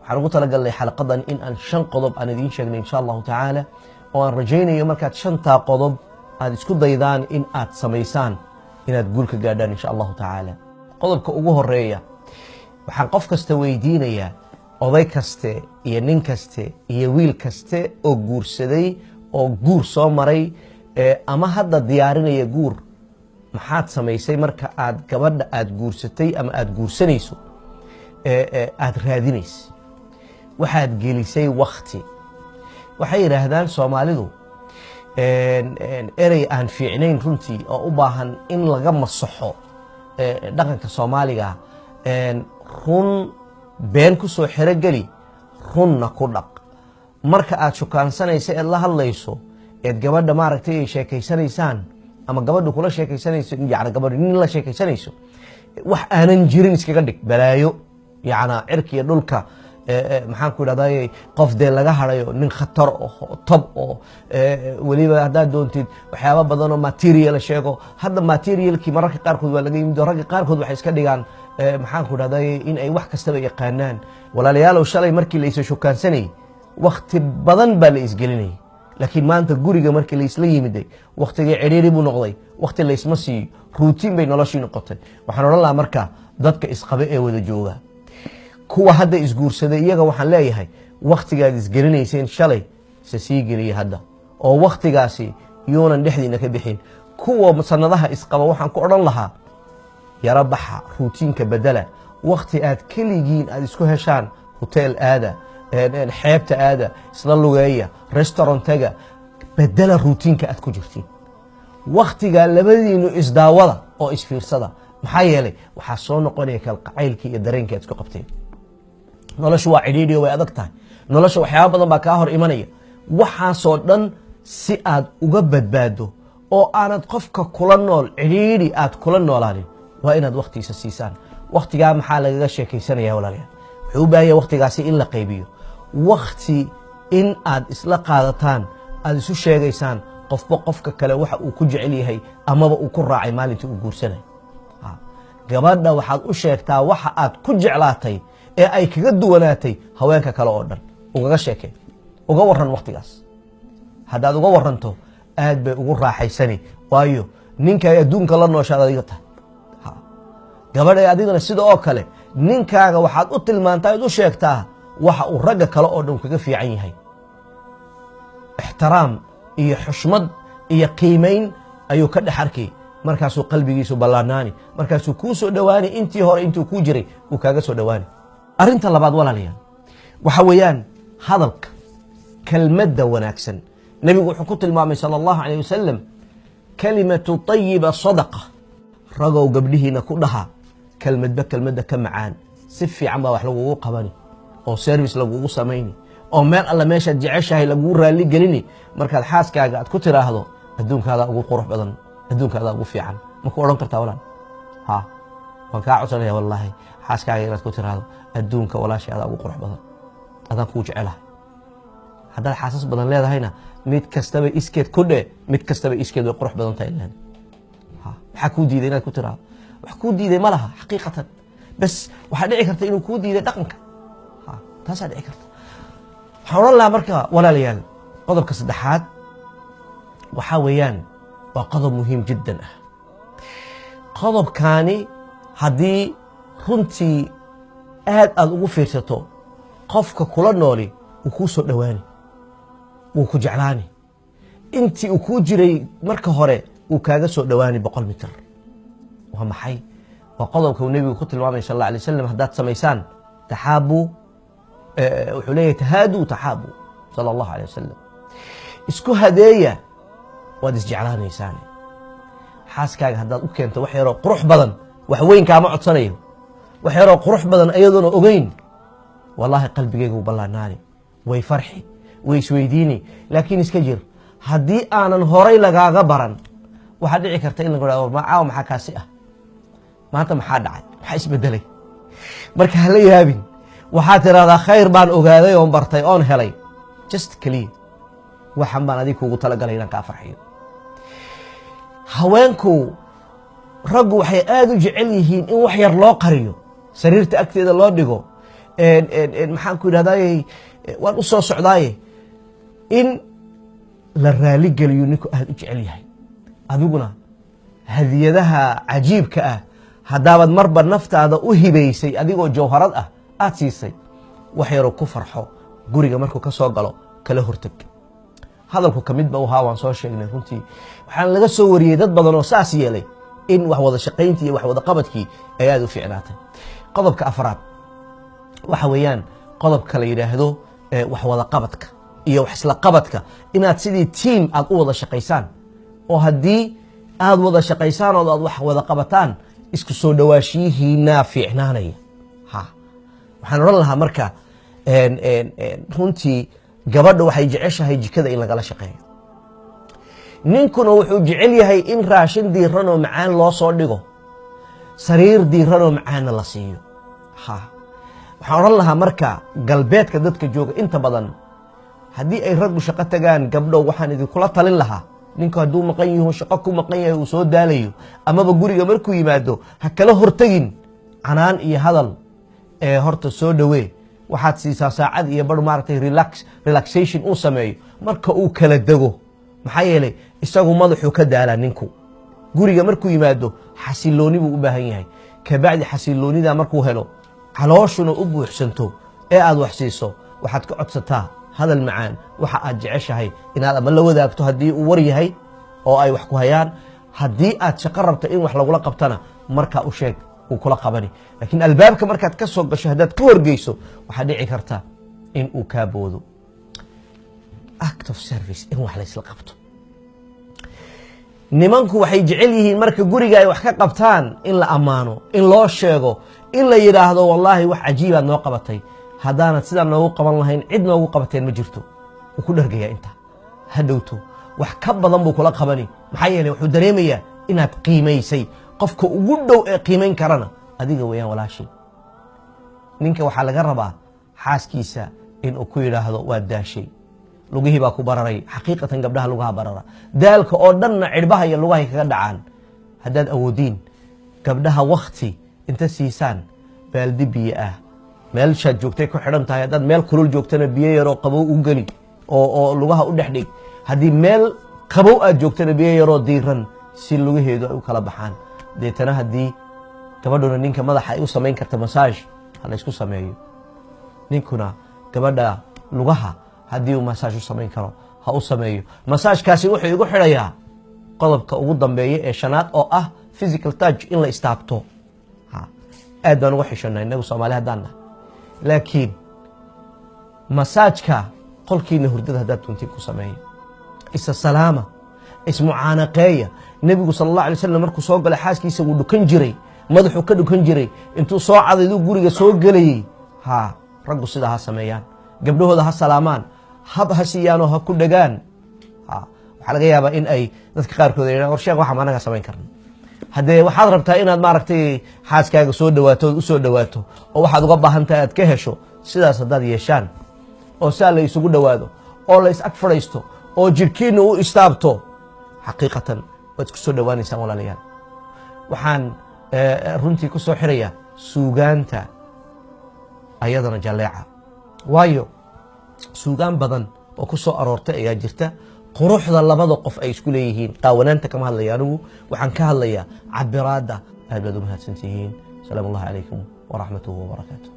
Waxaan ugu talagalnay xalaqadan in aan 5 qodob aan idiin sheegnay, insha Allahu tacaala, oo aan rajaynayo markaad 5taa qodob aad isku daydaan in aad samaysaan inaad guul ka gaadhaan, insha Allahu tacaala. Qodobka ugu horeeya, waxaan qof kasta weydiinayaa, oday kaste iyo nin kaste iyo wiil kaste oo guursaday oo guur soo maray ama hadda diyaarinaya guur, maxaad samaysay marka aad gabadha aad guursatay ama aad guursanayso aad raadinaysa? Waxaad gelisay wakti. Waxay yidhaahdaan Soomaalidu erey aan fiicnayn runtii oo u baahan in laga masaxo dhaqanka Soomaaliga: "Run been ku soo xerogeli, runna ku dhaq." Marka aad shukaansanaysa eed la hadlayso eed gabadha maaragtay ay sheekaysanaysaan ama gabadhu kula sheekaysanayso, yani gabadhu nin la sheekaysanayso, wax aanan jirin iskaga dhig, balaayo yacnaa cirka iyo dhulka, maxaan ku idhahday, qof dee laga harayo, nin khatar oo tob oo weliba haddaad doontid waxyaaba badan oo material sheego. Hadda materialkii mararka qaarkood waa laga yimid oo ragga qaarkood waxay iska dhigaan, maxaan ku idhahday, in ay wax kastaba yaqaanaan. Walaalayaalow, shalay markii la isa shukaansanayay wakti badan baa la isgelinayay, laakiin maanta guriga markii laisla yimiday waktigii cidhiiri buu noqday, wakti laysma siiyo, routine bay noloshii noqotay. Waxaan odhan lahaa marka dadka isqabe ee wada jooga, kuwa hadda isguursaday, iyaga waxaan leeyahay waktigaad isgelinayseen shalay se sii geliya hadda, oo waktigaasi yuunan dhexdiina ka bixin. Kuwa sanadaha isqaba waxaan ku odhan lahaa yaro baxa, routineka bedela, wakti aad keligiin aad isku heshaan, hotel aada, xeebta aada, isla lugeeya, restaurant taga, bedela routineka aad ku jirtiin. Waktigaa labadiinu isdaawada oo isfiirsada. Maxaa yeelay, waxaa soo noqonaya kalqacaylkii iyo dareenkii aad isku qabteen. Noloshu waa cidhiidhi, way adag tahay nolosha, waxyaaba badan baa kaa hor imanaya. Waxaasoo dhan si aad uga badbaado oo aanad qofka kula nool cidhiidhi aad kula noolaanin, waa inaad waktiisa siisaan. Waktigaa maxaa lagaga sheekaysanaya, walaalayaal? Wuxuu u baahan yahay waktigaasi in la qaybiyo, wakti in aad isla qaadataan, aad isu sheegaysaan qofba qofka kale waxa uu ku jecel yahay amaba uu ku raacay maalintii uu guursanayo. Gabadha waxaad u sheegtaa waxa aad ku jeclaatay ee ay kaga duwanaatay haweenka kale oo dhan. Ugaga sheekee, uga waran. Waktigaas haddaad uga waranto, aad bay ugu raaxaysani, waayo ninka ay adduunka la nooshaad adiga tahay. Gabadhay, adigana sida oo kale ninkaaga waxaad u tilmaantaa, ad u sheegtaa waxa uu ragga kale oo dhan kaga fiican yahay. Ixtiraam iyo xushmad iyo qiimayn ayuu ka dhex arkay, markaasuu qalbigiisu ballaanaani, markaasuu kuu soo dhowaani, intii hore intuu kuu jiray uu kaaga soo dhowaani. Arrinta labaad, walaalayaal, waxa weeyaan hadalka, kelmadda wanaagsan. Nebigu wuxuu ku tilmaamay, sala Allahu calayh wasalam, "Kalimatu tayiba sadaqa." Ragow, gabdhihiina ku dhaha kelmadba kelmadda ka macaan. Si fiican baa wax lagugu qabani oo service lagugu samayni oo meel alla meeshaad jeceshahay lagugu raalli gelini markaad xaaskaaga aad ku tiraahdo, "Adduunkaadaa ugu qurux badan, adduunkaadaa ugu fiican." Ma ku odhan kartaa, walaal? Ha, waan kaa codsanaya wallaahi, xaaskaaga inaad ku tiraahdo, "Adduunka walaashay adaa ugu qurux badan, adaan kuu jecelahay." Haddaad xaasas badan leedahayna, mid kastaba iskeed ku dhe, mid kastaba iskeed way qurux badan tahay. Len maxaa kuu diiday inaad ku tiraahdo? Wax kuu diiday ma laha xaqiiqatan, bas waxaa dhici karta inuu kuu diiday dhaqanka. Taasaa dhici karta. Waxaan odhan lahaa marka, walaalayaal, qodobka saddexaad waxaa weeyaan, waa qodob muhiim jiddan ah. Qodobkaani haddii runtii aad aad ugu fiirsato, qofka kula nooli wuu kuu soo dhowaani, wuu ku jeclaani, intii uu kuu jiray marka hore uu kaaga soo dhowaani 100 mitir. Waa maxay? Waa qodobka uu nebigu ku tilmaamay, sal alla alay wasalam, haddaad samaysaan taxaabu. Wuxuu leeyahay, "Tahaaduu taxaabu," sala Allahu alay wasalam. Isku hadeeya, waad isjeclaanaysaan. Xaaskaaga haddaad u keento wax yaroo qurux badan, wax weyn kaama codsanayo, wax yaroo qurux badan ayadoona ogeyn, wallaahi qalbigeyga wuu ballaanaani, way farxi, way isweydiini. Laakiin iska jir, haddii aanan horay lagaaga baran, waxaa dhici karta in lagu hahdo, "Caawa maxaa kaasi ah? Maanta maxaa dhacay? Maxaa isbedelay?" Marka hala yaabin, waxaad tidhahdaa, "Khayr baan ogaaday oon bartay oon helay, just keliya waxan baan adig kuugu talagalay inaan kaa farxiyo." Haweenku, raggu waxay aada u jecel yihiin in wax yar loo qariyo, sariirta agteeda loo dhigo. Maxaan ku idhahdaye, waan u soo socdaaye. In la raaligeliyo ninku aada u jecel yahay. Adiguna hadiyadaha cajiibka ah haddaabaad marba naftaada u hibaysay, adigoo jawharad ah aad siisay, wax yaroo ku farxo guriga markuu ka soo galo kala horteg. Hadalku ka mid ba u ahaa, waan soo sheegnay. Runtii waxaan laga soo wariyey dad badan oo saas yeelay in wax wada shaqayntii iyo wax wada qabadkii ay aada u fiicnaatay. Qodobka afraad waxa weeyaan qodobka la yidhaahdo wax wada qabadka iyo wax isla qabadka, inaad sidii team aad u wada shaqaysaan, oo haddii aad wada shaqaysaan oo aad wax wada qabataan, isku soo dhawaashiyihiinaa fiicnaanaya. Ha, waxaan odhan lahaa marka, runtii gabadha waxay jeceshahay jikada in lagala shaqeeyo, ninkuna wuxuu jecel yahay in raashin diiran oo macaan loo soo dhigo, sariir diiran oo macaanna la siiyo. Ha, waxaan odhan lahaa marka, galbeedka dadka jooga inta badan, haddii ay raggu shaqo tagaan, gabdho waxaan idinkula talin lahaa, ninku hadduu maqan yaho, shaqo ku maqan yahay, uu soo daalayo, amaba guriga markuu yimaado, ha kala hortegin canaan iyo hadal ee horta soo dhowee. Waxaad siisaa saacad iyo bar, maaragtay, relaxation uu sameeyo marka uu kala dego. Maxaa yeelay, isagu madaxuu ka daalaa. Ninku guriga markuu yimaado xasilooni buu u baahan yahay. Kabacdi xasiloonida markuu helo, calooshuna u buuxsanto ee aad wax siiso, waxaad ka codsataa hadal macaan, waxa aad jeceshahay inaad ama la wadaagto haddii uu war yahay oo ay wax ku hayaan. Haddii aad shaqo rabto in wax lagula qabtana, markaa u sheeg, wuu kula qabani. Laakiin albaabka markaad ka soo gasho haddaad ka horgeyso, waxaa dhici karta in uu kaa boodo. Act of service, in wax laysla qabto. Nimanku waxay jecel yihiin marka guriga ay wax ka qabtaan in la ammaano, in loo sheego, in la yidhaahdo: "Wallaahi wax cajiibaad noo qabatay, haddaanad sidaa noogu qaban lahayn, cid noogu qabateen ma jirto." Wuu ku dhargayaa intaa, hadhowto wax ka badan buu kula qabani. Maxaa yeeley, wuxuu dareemayaa inaad qiimaysay. Qofka ugu dhow ee qiimayn karana adiga weeyaan, walaashay. Ninka waxaa laga rabaa xaaskiisa inuu ku yidhaahdo: "Waad daashay, lugihii baa ku bararay." Xaqiiqatan gabdhaha lugaha barara, daalka oo dhanna cidhbaha iyo lugahay kaga dhacaan. Haddaad awoodiin, gabdhaha wakti inta siisaan, baaldi biyo ah, meelshaad joogtay ku xidhan tahay. Haddaad meel kulul joogtana, biyo yaroo qabow u geli oo lugaha u dhex dhig. Haddii meel qabow aad joogtana, biyo yaroo diiran, si lugaheedu ay u kala baxaan. Deetana haddii gabadhuna ninka madaxa ay u samayn karta massage, ha la ysku sameeyo. Ninkuna gabadha lugaha haddii uu massage u samayn karo, ha u sameeyo. Massagekaasi wuxuu igu xidhayaa qodobka ugu dambeeya ee shanaad, oo ah physical touch, in la istaabto. Aad baan uga xishonnaa innagu Soomaali haddaan nahay, laakiin massageka qolkiina hurdada haddaad tuntiin ku sameeya. Isa salaama, ismucaanaqeeya. Nebigu sala Allah alay slam markuu soo galay xaaskiisa wuu dhukan jiray, madaxuu ka dhukan jiray intuu soo cadayduu guriga soo gelayey. Ha, raggu sidaa ha sameeyaan, gabdhahooda ha salaamaan, hab ha siiyaanoo ha ku dhegaan. Ha, waxaa laga yaabaa in ay dadka qaarkood ay war sheekh, waxaa anaga samayn karna. Haddee waxaad rabtaa inaad, maaragtay, xaaskaaga soo dhawaato ood u soo dhawaato oo waxaad uga baahan tahay aad ka hesho. Sidaas haddaad yeeshaan oo saa la isugu dhowaado oo la is ag fadhiisto oo jidhkiina u istaabto, xaqiiqatan waad isku soo dhowaanaysaan, walaalayaal. Waxaan runtii ku soo xirayaa suugaanta ayadana jalleeca, waayo suugaan badan oo ku soo aroortay ayaa jirta quruxda labada qof ay isku leeyihiin. Qaawanaanta kama hadlaya anigu, waxaan ka hadlayaa cabiraadda. Aad baad u mahadsantihiin. Asalaamu allahi calaykum waraxmatuhu wabarakaatu.